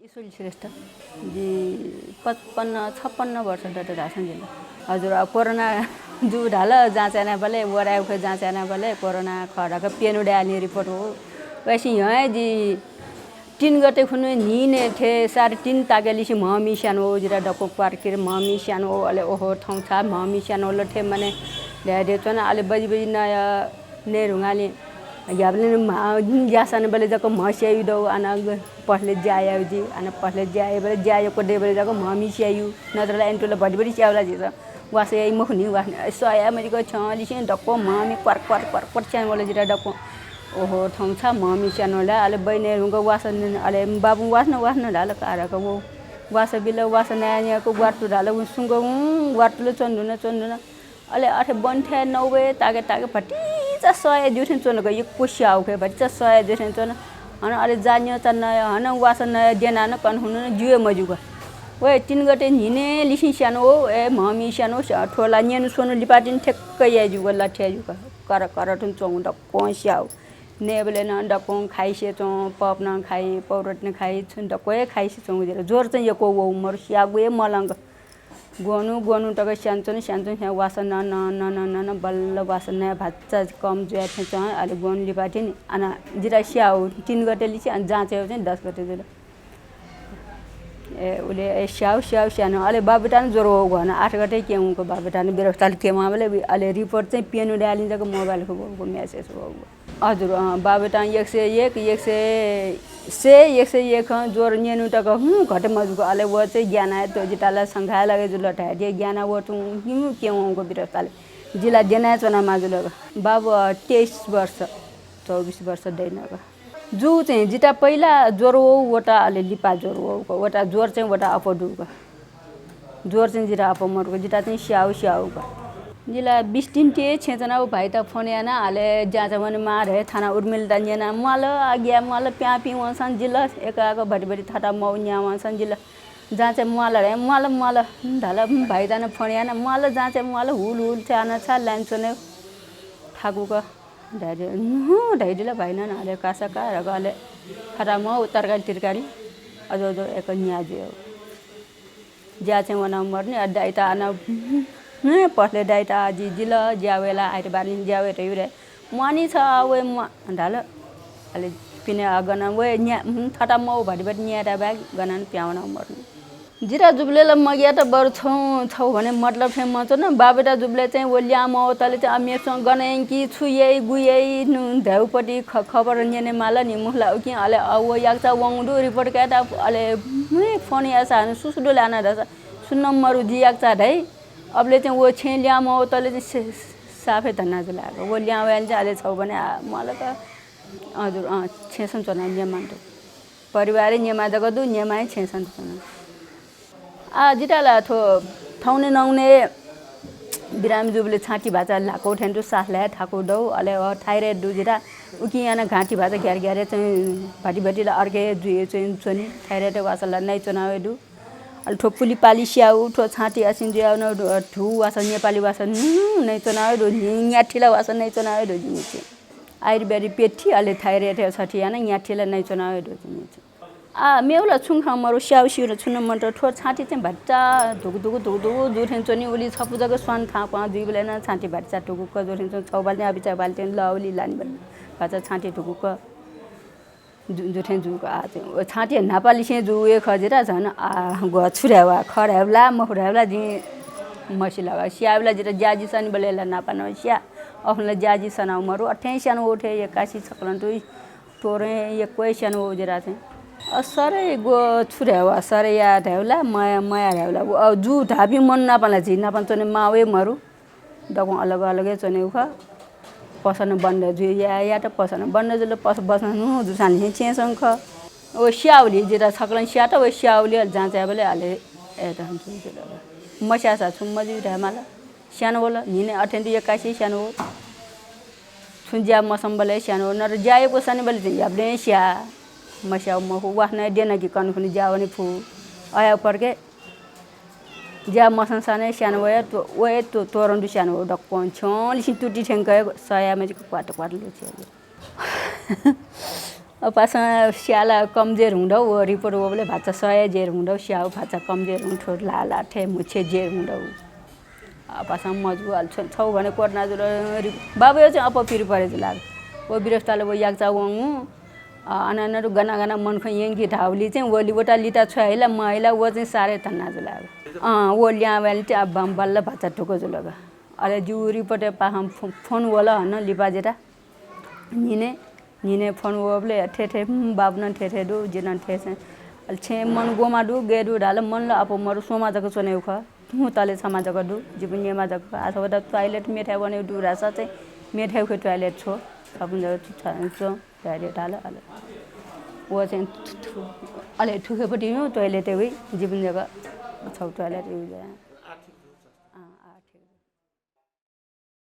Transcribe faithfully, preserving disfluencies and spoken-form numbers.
ईश्वरी श्रेष्ठ, जि पचपन्न छपन्न वर्ष दत धाःसां जिल। हजुर, अब कोरोना जू धाल, जाँच यानाबलय्, वराय् उखे जाँच यानाबलय् कोरोना खः धकाः प्यन्हु दयालि रिपोर्ट हो। वय्‌सिं ह्यः हे जि तीन गते खुन्हु न्हिनय् थें साढे तीन ताके लिसे म्हं मि स्यान वः, जितः दक्व क्वारकिर म्हं मि स्यान वः। अले ओहो, थौं छाय् म्हं मि स्यान वल थें माने धयाधया च्वन। अले बजि बजि नया नये धुंकालि ह्याबलें म्ह ज्या स्यानाबलय् जक म्हं स्यायु दु। अन पसलय् ज्या यायु जि, अन पसलय् ज्या याइबलय् ज्या यक्व दइबलय् जक म्हं मि स्यायु। नत्र ला अन तुला भति भति स्याउ ला झीसं। वासः याइ मखु नि, वासः सह याये मजिक छ्यं लिसें दक्व म्हं मि क्वार क्वार क्वार क्वार स्यान वल जितः दक्व। ओहो, थौं छाय् म्हं मि स्यान वल। अले बहिनी हुंक वासः न-, अले बाबुं वासः न, वासः न धाल का धकाः वः। वासः बिल, वासः नया न्याय्‌क ग्वातु धाल, उं सुंक उं ग्वातुल च्वन धुन, च्वन धुन। अले अथे बन्थ्याय् नौ बजे ताके ताके भतिचा सह याये ज्यू थें च्वन का, यक्व स्याउ खय् भतिचा सह याये ज्यू थें च्वन। हन अले जा न्यंचा नया, हन वासः नया द्यना न कन्हु नं ज्यू हे मज्यू का। वय् तीन गते न्हिनय् लिसें स्यान वः, ए म्हं मि स्यान वः, थ्व ला न्यने स्वन्हु लिपातिनि ठ्याक्क याये ज्यू का, लथ्याये ज्यू का। कर कर थुन च्वंगु दक्वं स्याउ। नयेबलय् नं दक्वं खाइसे च्वं, पप नं खाइ, पौरोटी नं खाइ, छुं दक्व हे खाइसे च्वंगु जुल। ज्वर चाहिँ यक्व वःगु मरु, स्याःगु हे मलंक। ग्वन्हु ग्वन्हु तक स्यान च्वन, स्यान च्वन, स्यान वासः न, न, न, न, न, न, बल्ल वासः नया भचा कम जुया थें च्वं, अले ग्वन्हु लिपातिनि। अन जितः स्याउ तीन गते लिसें, अन जाँच याउ चाहिँ दस गते जुल। ए, उले, ए, स्याउ, स्याउ, स्यान। अले बाबुतां ज्वर वःगु हन, आठ गते क्यंगु बाबुतां बिरस्ताल क्यंबलय्, अले रिपोर्ट चाहिँ प्यन्हु दयालि जक मोबाइल खु वःगु, message वःगु। हजुर, अँ, बाबुतां एक सय एक, एक सय, सय, एक सय एक, अँ, ज्वर न्यन्हु तक हुँ घटे मजुक। अले व चाहिँ ग्याना हे त्वजिताला संघाय् लगे जुल धयादिए ग्याना व तुं हिउँ क्यं वंगु बिरस्ताले जिला द्यनाय् च्वना माजुल। बाबु, अ, तेइस वर्ष, चौबिस वर्ष दैनक। जू चाहिँ जिता पहिला ज्वर वः वता, अले लिपा ज्वर वः वता, ज्वर चाहिँ वता अप्वः दुक। ज्वर चाहिँ जिता अप्वः मरुक, जिता चाहिँ स्याउ स्याउक। जिला बिस दिन ते छेँ च्वनागु भाइता फोन याना, अले ज्याझ्वः वने माः धयाः थाना उर्मिलाता न्यना, म्वाल, आज्ञा म्वाल, प्यापिं वंसां जिल, एकाक भति भति थता मौ न्या वंसां जिल। जाँचय् म्वाल धयाः, म्वाल, म्वाल धाल, भाइता नं फोन याना, म्वाल, जाँचय् म्वाल, हुल हुल छाय् अन छाय् लाइन च्वने थाकुक धयादिल। न्हु धयादिल भाइनं, अले कासा का धक, अले थता मौ तरकारी तिरकारी अजो अजो एक न्या जुयो। ज्या चाहिँ वना मरुनि, अ, दाइता अन, हँ, पसलय् दाइता, जि जिल, ज्या वय्‌ला, आइतबारनिसें ज्या वये धयागु रे। म्वाःनि छ, वये म्वाः धाल। अले पिने, अ, गन वये न्या, हँ, थता मौ भति भति न्यायेत बाहेक गनं पिहां वना मरुनि। जिता जुबलय् ला मग्यात बरु छौ, छौ भने मतलब थें मच्वन। बाबुता जुबलय् चाहिँ व ल्याहां मवतले चाहिँ अ, मेसं गन यंकी, छु याइ, गु याइ, नु, धयागुपट्टि ख-, खबर न्यने माल नि मुखला उकिं। अले, अ, व याकचा वंगु दु, रिपोर्ट कायेत, अले, मुइ फोन याःसा हानं सुसु दु ला अन धाःसा सुं नं मरु, जि याकचा धाइ। अबलय् चाहिँ व छेँ ल्याहां मवतले चाहिँ से-, साफे धन्दा जुल। व ल्याहां वयाले चाहिँ अले छौ भने, आ, म्वालक, हजुर, अँ, छेँसं च्वना न्यमा दु। परिवारय् न्यमा जक दु, न्यमाय् छेँसं च्वना। आ, जिता ला थ्व थौंने नौने बिरामी जूबलय् छाँटी भाचा ल्हाकौ थें दु, सास लाये थाकु दौ, अले अ, थाइरयड दु जिता। उकिं याना घाँटी भाचा घ्यार घ्यारे चाहिँ भति भति ला अर्के जुइ चाहिँ च्वनी, थाइरयड वासः ला नइ च्वनावे दु। अले थ्व पुलिपालि स्याउ, थ्व छाँटी असिं जुयाउ न, अ, धू वासः, नेपाली वासः, नु, नइ च्वनावे दु, न्याथिला वासः नइ च्वनावे दु जिं चाहिँ। आयुर्वेदिक पेथी, अले थाइरयड थें सथी याना न्याथिला नइ च्वनावे दु जिं चाहिँ। आ, मेउ ला छुं खँ मरु, स्याउ स्यू ला छुं नं मन्त, थ्व छाँटी चाहिँ भचा धुकु धुकु धुकु धुकु जू थें च्वनी, उलि छपु जक स्वान थां क्वां जुइबलय् नं छाँटी भचा धुकुक्क जू थें च्वनी, छौ बाल्टी अबिचा बाल्टी ला उलि लानि बल्ले भचा छाँटी धुकुक्क जु-, जू थें जूक आ चाहिँ। व छाँटी न्हापालिसें जू हे खः जिता झन, आ, ग्व छु धायेवा, खः धायेबला, मखु धायेबला जिं मसिला वा। स्याबला जिता ज्याजि सनिबलय् ला न्हापा नं स्या, अखुन ला ज्याजि सनाउ मरु, अथें स्यान वउ थें एक्कासि छकलं तुइ। त्वरें यक्व हे स्यान वउ जिता चाहिँ। अ, सरे ग्व छु धायेवा, सरे या धायेबला, मया, मया धायेबला। व, अ, जू धाःपिं मन नापं ला झी नापं च्वने माउ हे मरु। दक्वं अलग अलग हे च्वनेगु खः। पसलं बन्द जुइ या, यात पसलं बन्द जुल, पस-, बसनं नु जूसांलि छेँसं खः। व स्याउलि जिता छकलं स्यात, व स्याउलि अले जाँच यायेबलय् अले, ए, त जुल। मस्यासा छुं मजुइ धायेमाल। स्यान वल, न्हिनय् अथें दु एक्कासि स्यान वउ। छुं ज्या मसंबलय् स्यान वउ, नत्र ज्या यक्व सनिबलय् चाहिँ याबलें स्या। मस्याउ मखु, वासना द्यना कि कन्हु खुन्हु ज्या वने फु। अया पर्के ज्या मसंसानय् स्यान वया, त्व-, वये त्व-, त्वरं दु स्यान वउ, दक्वं छ्यंलिसिं तुति थ्यंक हे सया मजिक क्वात क्वात लुछ्या। अपासं स्याला कम जेर हुँडौ, व रिपोर्ट वबले भाचा सय जेर हुँडौ, स्याउ भाचा कम जेर हुँडौ, लाला थे मुछे जेर हुँडौ। अपासं मजू अल छ-, छौ भने कोर्ना जुल, रि-, बाबुया चाहिँ अप पिर परे जुल। व बिरस्ताले व याक्चा वंगु, अ, अन अन रु गना गना मन खं यंकी धाउली चाहिँ वली वटा लिता छ्वया हिला, म हिला, व चाहिँ सारे तन्ना जुल। अँ, व ल्यां वयाली चाहिँ अब बम बल्ल भाचा ढुक जुल ग। अले जिउ रिपोर्ट पाखं फो-, फोन वल हन लिपा जेटा। निने, निने फोन वबले थे थे, हुँ, बाबु नं थे थे दु, जि नं थे थे। अले छेँ मन गोमा दु, गे दु धाल, मन ल अप मरु सोमा जक च्वने उख। हुँ, तले छमा जक दु, जिपु नेमा जक। आस वता toilet मेथाय् वने दु धासा चाहिँ मेथाय् उखे toilet छ्व। छपुन जक छु छ-, च्वं, toilet हाल, हाल। व चाहिँ थु-, थु-, अले थुखेपट्टि हुँ, toilet वइ, जिपुन जक छौ toilet use।